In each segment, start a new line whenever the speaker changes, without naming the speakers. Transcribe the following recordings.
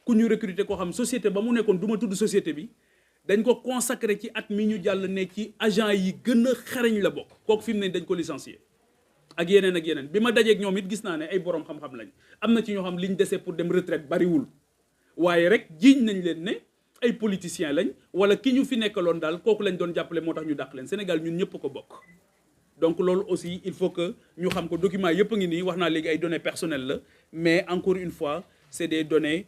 ku ñu recruter koo xam société ba mu nekkoon du ma tudd société bi dañ ko consacré ci at mi ñu jàll ne ci agent yi gën a xarañ la bokk kooku fi mu ne dañ ko licencier ak yeneen bi ma dajeeg ñoom it gis naa ne ay borom xam-xam lañ am na ci ñoo xam liñ dese pour dem retraite bariwul waaye rek jiiñ nañ leen ne ay politiciens lañ wala ki ñu fi nekkaloon daal kooku lañ doon jàppale moo tax ñu dàq leen Sénégal ñun ñëpp ko bokk. donc loolu aussi il faut que ñu xam ko document yëpp a ngi nii wax naa léegi ay données personnelles la mais encore une fois c'est des données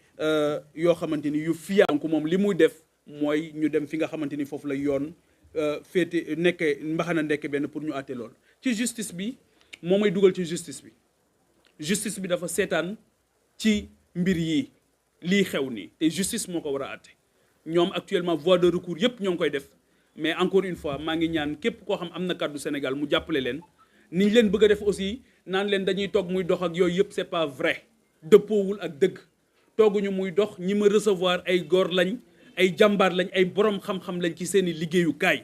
yoo xamante ni yu fiable. donc moom li muy def mooy ñu dem fi nga xamante ni foofu la yoon féete nekkee mbaxana ndekke benn pour ñu àtte loolu. ci justice bi moo may dugal ci justice bi dafa seetaan ci mbir yi lii xew nii te justice moo ko war a àtte ñoom actuellement voie de recours yëpp ñoo ngi koy def. mais encore une fois maa ngi ñaan képp koo xam am na kàddu Sénégal mu jàppale leen ni ñu leen bëgg a def aussi naan leen dañuy toog muy dox ak yooyu yëpp c'est pas vrai dëppoowul ak dëgg tooguñu muy dox ñi ma recevoir ay góor lañ ay jàmbaar lañ ay borom xam-xam lañ ci seeni liggéeyukaay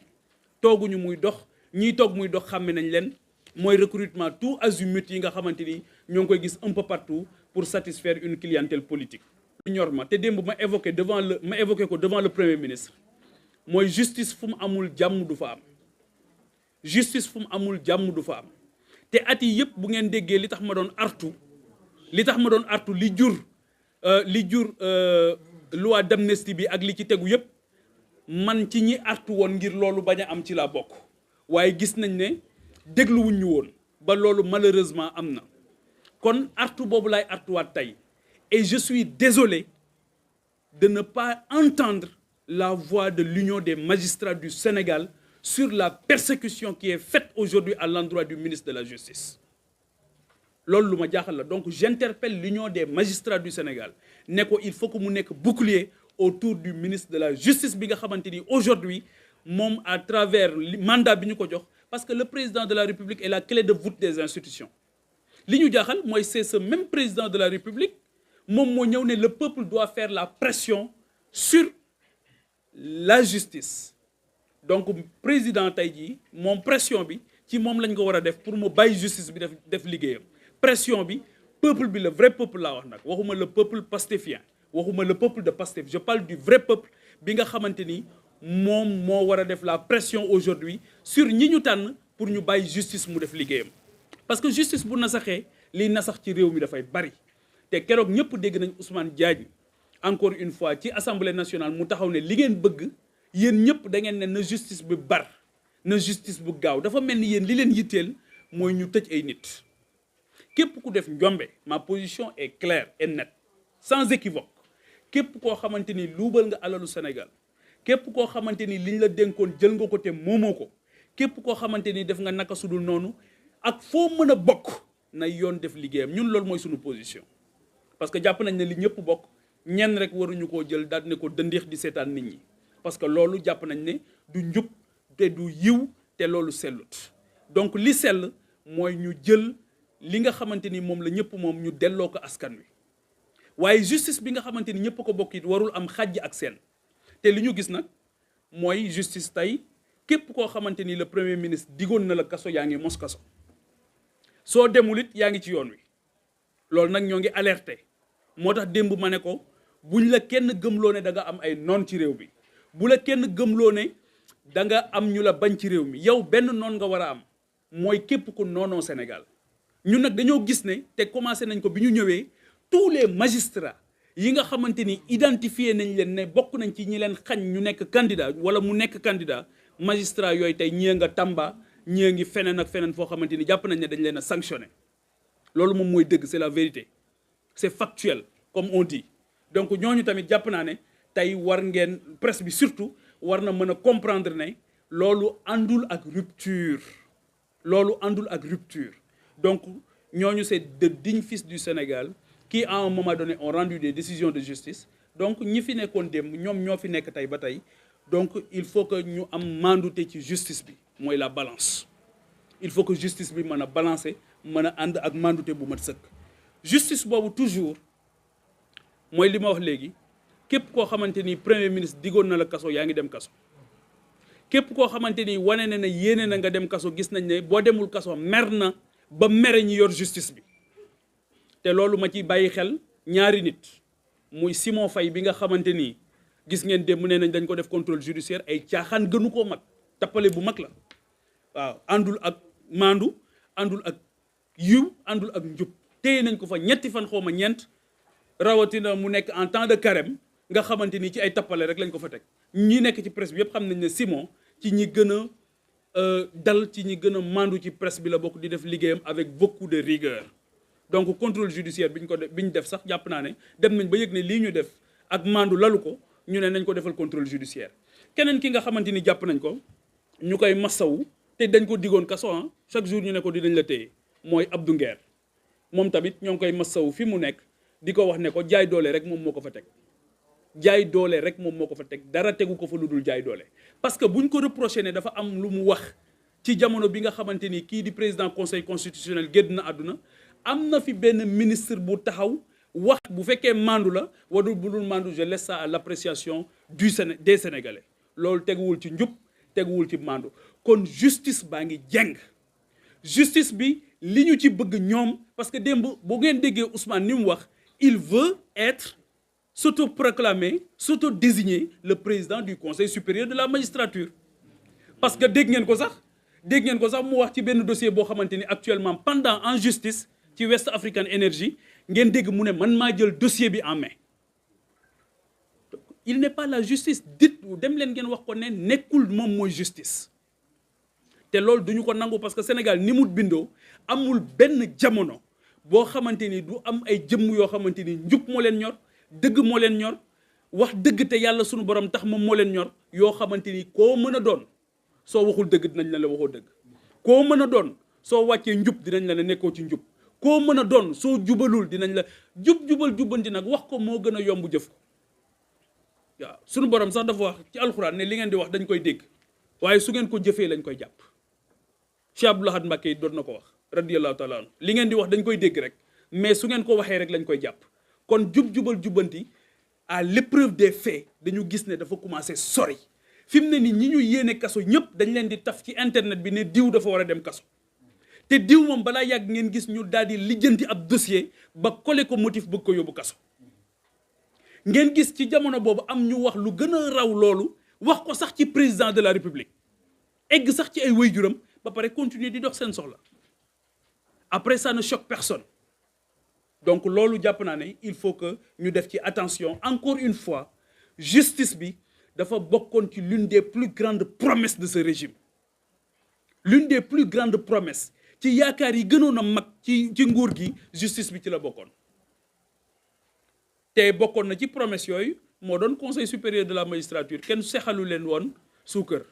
tooguñu muy dox ñiy toog muy dox xàmme nañ leen mooy recrutement tout azimut yi nga xamante ni ñoo ngi koy gis un peu partout pour satisfaire une clientèle politique. ñor ma te démb ma évoqué ko devant le premier ministre. mooy justice fu mu amul jàmm du fa am justice fu mu amul jàmm du fa am te at yi yëpp bu ngeen déggee li tax ma doon artu li jur loi d'amnistie bi ak li ci tegu yëpp man ci ñi artu woon ngir loolu bañ a am ci laa bokk waaye gis nañ ne dégluwuñ ñu woon ba loolu malheureusement am na kon artu boobu laay artuwaat tey et je suis désolé de ne pas entendre la voix de l'Union des magistrats du Sénégal sur la persécution qui est faite aujourd'hui à l'endroit du ministre de la Justice. loolu lu ma jaaxal la donc j'interpelle l'Union des magistrats du Sénégal ne ko il faut que mu nekk bouclier autour du ministre de la Justice bi nga xamante ni aujourd'hui moom à travers mandat bi ñu ko jox parce que le président de la République est la clé de voûte des institutions li ñu jaaxal mooy c'est ce même président de la République moom moo ñëw ne le peuple doit faire la pression sur la justice donc président tey jii moom pression bi ci moom lañ ko war a def pour mu bàyyi justice bi def liggéeyam pression bi peuple bi le vrai peuple laa wax nag waxuma le peuple pastéfien waxuma le peuple de Pastef je parle du vrai peuple bi nga xamante ni moom moo war a def la pression aujourd'hui sur ñi ñu tànn pour ñu bàyyi justice mu def liggéeyam parce que justice bu nasaxee liy nasax ci réew mi dafay bari te keroog ñëpp dégg nañ Ousmane Diagne encore une fois ci assemblée nationale mu taxaw ne li ngeen bëgg yéen ñëpp da ngeen ne na justice bi bar na justice bu gaaw dafa mel ni yéen li leen yitteel mooy ñu tëj ay nit képp ku def njombe ma position est claire et nette sans équivoque képp koo xamante ni luubal nga alalu Sénégal képp koo xamante ni liñ la dénkoon jël nga ko te moomoo ko képp koo xamante ni def nga naka sudul noonu ak foo mën a bokk na yoon def liggéeyam ñun loolu mooy suñu position parce que jàpp nañ ne li ñëpp bokk ñenn rek waruñu koo jël daal ne ko dëndeex di seetaan nit ñi parce que loolu jàpp nañ ne du njub te du yiw te loolu sellut donc li sell mooy ñu jël li nga xamante ni moom la ñëpp moom ñu delloo ko askan wi waaye justice bi nga xamante ni ñëpp ko bokk it warul am xàjj ak seen te li ñu gis nag mooy justice tey képp koo xamante ni le premier ministre digoon na la kaso yaa ngi mos kaso soo demul it yaa ngi ci yoon wi loolu nag ñoo ngi alerté moo tax démb ma ne ko buñ la kenn gëmloo ne da nga am ay noon ci réew bi bu la kenn gëmloo ne da nga am ñu la bañ ci réew mi yow benn noon nga war a am mooy képp ku noonoo Sénégal ñun nag dañoo gis ne te commencé nañ ko bi ñu ñëwee tous les magistrats yi nga xamante ni identifié nañ leen ne bokk nañ ci ñi leen xañ ñu nekk candidat wala mu nekk candidat magistrat yooyu tey ñii nga Tamba ñii ngi feneen ak feneen foo xamante ni jàpp nañ ne dañ leen a sanctionné loolu moom mooy dëgg c'est la vérité c'est factuel comme on dit donc ñooñu tamit jàpp naa ne tey war ngeen presse bi surtout war na mën a comprendre ne loolu àndul ak rupture donc ñooñu c'est de dignes fils du Sénégal qui à un moment donné ont rendu des décisions de justice donc ñi fi nekkoon démb ñoom ñoo fi nekk tey ba tey donc il faut que ñu am mandute ci justice bi mooy la balance il faut que justice bi mën a balancer mën a ànd ak mandute bu mat sëkk justice boobu toujours mooy li ma wax léegi képp koo xamante ni premier ministre digoon na la kaso yaa ngi dem kaso képp koo xamante ni wane na ne yéene na nga dem kaso gis nañ ne boo demul kaso mer na ba mere ñi yor justice bi te loolu ma ci bàyyi xel ñaari nit muy Simon Faye bi nga xamante ni gis ngeen démb nee nañ dañ ko def contrôle judiciaire ay caaxaan gënu koo mag tappale bu mag la waaw àndul ak maandu àndul ak yiw àndul ak njub téye nañ ko fa ñetti fan xaw ma ñeent rawatina mu nekk en temps de carême nga xamante ni ci ay tappale rek lañ ko fa teg ñi nekk ci presse bi yëpp xam nañ ne Simon ci ñi gën a dal ci ñi gën a maandu ci presse bi la bokk di def liggéeyam avec beaucoup de rigueur donc contrôle judiciaire bi ñu def sax jàpp naa ne dem nañ ba yëg ne lii ñu def ak maandu lalu ko ñu ne nañ ko defal contrôle judiciaire keneen ki nga xamante ni jàpp nañ ko ñu koy massawu te dañ ko digoon kaso chaque jour ñu ne ko dinañ la téye mooy Abdou Nguer moom tamit ñoo ngi koy massawu fi mu nekk di ko wax ne ko jaay doole rek moom moo ko fa teg jaay doole rek moom moo ko fa teg dara tegu ko fa lu dul jaay doole parce que buñ ko reproché ne dafa am lu mu wax ci jamono bi nga xamante ni kii di président conseil constitutionnel génn na àdduna am na fi benn ministre bu taxaw wax bu fekkee mandu la wadul bu dul mandu je laisse ça à l'appréciation des Sénégalais loolu teguwul ci njub teguwul ci mandu kon justice baa ngi jeng justice bi li ñu ci bëgg ñoom parce que démb boo ngeen déggee Ousmane ni mu wax il veut être s'autoproclamer s'autodésigner le président du conseil supérieur de la magistrature parce que dégg ngeen ko sax mu wax ci benn dossier boo xamante ni actuellement pendant en justice ci West African Energy ngeen dégg mu ne man maa jël dossier bi en main il n'est pas la justice dem leen ngeen wax ko ne nekkul moom mooy justice te loolu duñu ko nangu parce que Sénégal ni mu bindoo amul benn jamono boo xamante ni du am ay jëmm yoo xamante ni njub moo leen ñor dëgg moo leen ñor wax dëgg te yàlla sunu borom tax moom moo leen ñor yoo xamante ni koo mën a doon soo waxul dëgg dinañ la waxoo dëgg koo mën a doon soo wàccee njub dinañ la ne nekkoo ci njub koo mën a doon soo jubalul dinañ la jubal jubbanti nag wax ko moo gën a yomb jëf ko waaw sunu borom sax dafa wax ci alxuraan ne li ngeen di wax dañ koy dégg waaye su ngeen ko jëfee lañ koy jàpp Cheikh Abdou Lahad Mbacké doon na ko wax radiyallahu taala anhu li ngeen di wax dañ koy dégg rek mais su ngeen ko waxee rek lañ koy jàpp kon jubal jubbanti à l'épreuve des faits dañu gis ne dafa commencé sori fi mu ne ni ñi ñu yéene kaso ñëpp dañ leen di taf ci internet bi ne diw dafa war a dem kaso te diw moom balaa yàgg ngeen gis ñu daal di lijjanti ab dossier ba collé ko motif bëgg ko yóbbu kaso ngeen gis ci jamono boobu am ñu wax lu gën a raw loolu wax ko sax ci président de la république egg sax ci ay waajuram ba pare continuer di dox seen soxla après ça ne choque personne donc loolu jàpp naa ne il faut que ñu def ci attention encore une fois justice bi dafa bokkoon ci l'une des plus grandes promesses de ce régime l'une des plus grandes promesses ci yaakaar yi gënoon a mag ci nguur gi justice bi ci la bokkoon te bokkoon na ci promesse yooyu moo doon conseil supérieur de la magistrature kenn sexalu leen woon suukar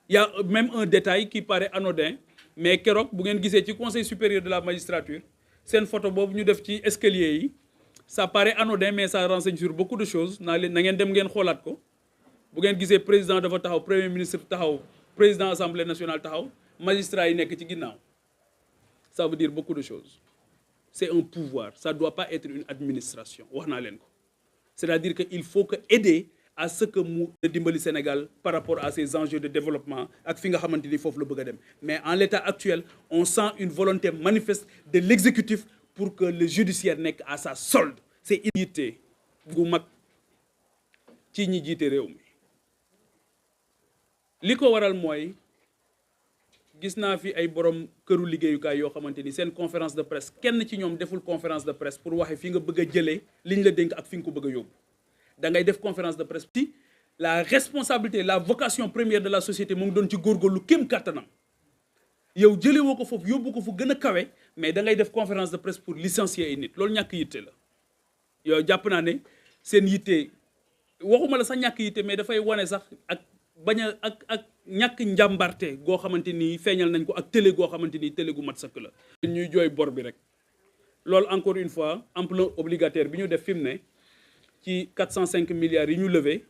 y a même un détail qui paraît anodin mais keroog bu ngeen gisee ci conseil supérieur de la magistrature seen photo boobu ñu def ci escalier yi ça paraît anodin mais ça renseigne sur beaucoup de choses na ngeen dem ngeen xoolaat ko bu ngeen gisee président dafa taxaw premier ministre taxaw président assemblée nationale taxaw magistrat yi nekk ci ginnaaw ça veut dire beaucoup de choses c'est un pouvoir ça doit pas être une administration wax naa leen ko c'est-à-dire que il faut que aider à ce que mu dimbali Sénégal par rapport à ces enjeux de développement ak fi nga xamante ni foofu la bëgg a dem mais en l'état actuel on sent une volonté manifeste de l'exécutif pour que le judiciaire nekk à sa solde c'est une yitte gu mag ci ñi jiite réew mi li ko waral mooy gis naa fi ay borom këru liggéeyukaay yoo xamante ni seen conférence de presse kenn ci ñoom deful conférence de presse pour waxe fi nga bëgg a jëlee liñ la dénk ak fi nga ko bëgg a yóbbu da ngay def conférence de presse ci la responsabilité la vocation première de la société mu ngi doon ci góorgóorlu kéem kàttanam yow jëlee woo ko foofu yóbbu ko fu gën a kawe mais da ngay def conférence de presse pour licencier ay nit loolu ñàkk yitte la yow jàpp naa ne seen yitte waxuma la sax ñàkk yitte mais dafay wane sax ak bañ a ak ñàkk njàmbarte goo xamante ni feeñal nañ ko ak télé goo xamante ni télé gu mat sëkk la. ñuy jooy bor bi rek loolu encore une fois emprunt obligataire bi ñu def fi mu ne ci 405 milliards yi ñu levé.